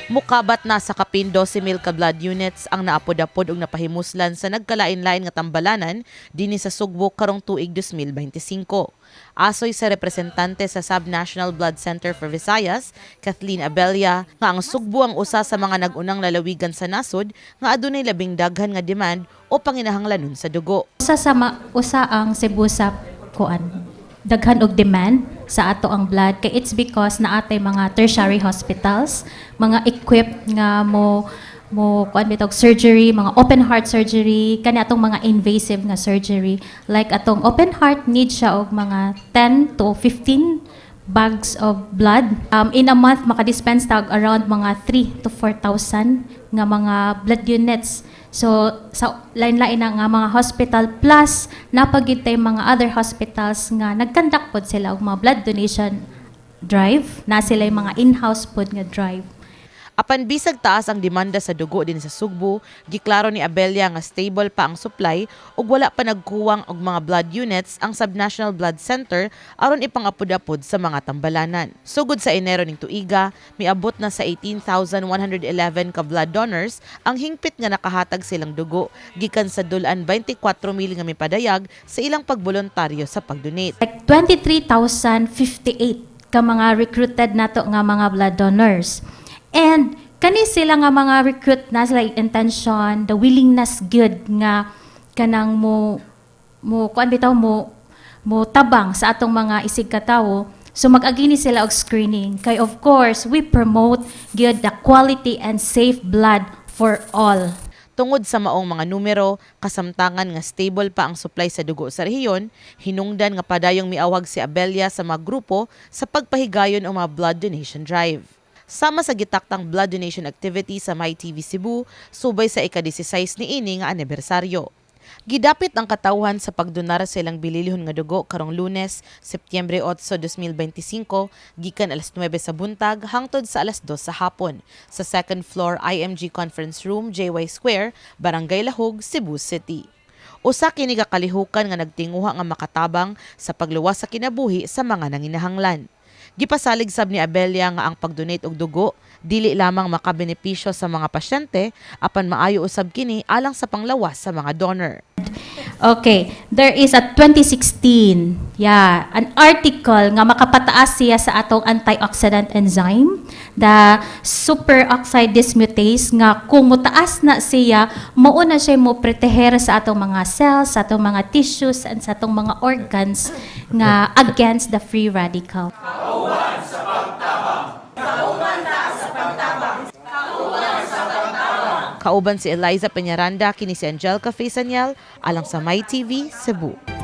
Mukabat na sa kapin 12,000 ka blood units ang naapod-apod og napahimuslan sa nagkalain-lain nga tambalanan dinhi sa Sugbo karong tuig 2025. Asoy sa representante sa Subnational Blood Center for Visayas, Kathleen Abella, nga ang Sugbo ang usa sa mga nag-unang lalawigan sa nasod nga adunay labing daghan nga demand o panginahanglanon sa dugo. Usa ang Cebu sa kuan daghan og demand sa ato ang blood kay it's because naa tay mga tertiary hospitals, mga equipped nga mo mo kuan bitog surgery, mga open heart surgery, kani atong mga invasive nga surgery, like atong open heart, need siya og mga 10 to 15 bags of blood. In a month, maka-dispense tag around mga 3 to 4,000 nga mga blood units. So, sa lain-lain na nga mga hospital, plus naa pa gyud tay mga other hospitals nga nag-conduct pod sila og mga blood donation drive, na sila yung mga in-house pod nga drive. Apan bisag taas ang demanda sa dugo dinhi sa Sugbo, giklaro ni Abella nga stable pa ang supply ug wala pa nagkuwang og mga blood units ang Subnational Blood Center aron ipangapod-apod sa mga tambalanan. Sugod sa Enero ning tuiga, miabot na sa 18,111 ka blood donors ang hingpit nga nakahatag silang dugo gikan sa dul-an 24,000 nga mipadayag sa ilang pagboluntaryo sa pagdonate. Like 23,058 ka mga recruited nato nga mga blood donors. And kani sila nga mga recruit na sila intention, the willingness good nga kanang mo mo kuan bitaw mo mo tabang sa atong mga isig katawo. So mag-agi ni sila og screening kay of course we promote good the quality and safe blood for all. Tungod sa maong mga numero, kasamtangan nga stable pa ang supply sa dugo sa rehiyon, hinungdan nga padayong miawhag si Abella sa mga grupo sa pagpahigayon og mga blood donation drive. Sama sa gitaktang blood donation activity sa MyTV Cebu, subay sa ika-16 niini nga anibersaryo. Gidapit ang katawhan sa pagdonar sa ilang bililhon nga dugo karong Lunes, Setyembre 8, 2025, gikan alas 9 sa buntag hangtod sa alas 2 sa hapon sa second floor IMG Conference Room, JY Square, Barangay Lahug, Cebu City. Usa kini ka kalihukan nga nagtinguha nga makatabang sa pagluwas sa kinabuhi sa mga nanginahanglan. Gipasalig sab ni Abella nga ang pagdonate og dugo dili lamang makabenepisyo sa mga pasyente apan maayo usab kini alang sa panglawas sa mga donor. Okay, there is a 2016, yeah, an article nga makapataas siya sa atong antioxidant enzyme, the superoxide dismutase, nga kung mutaas na siya, mao na siya mo proteher sa atong mga cells, sa atong mga tissues, and sa atong mga organs nga against the free radical. Kauban si Eliza Peñaranda, kini si Angelica Faisaniel, alang sa MyTV, Cebu.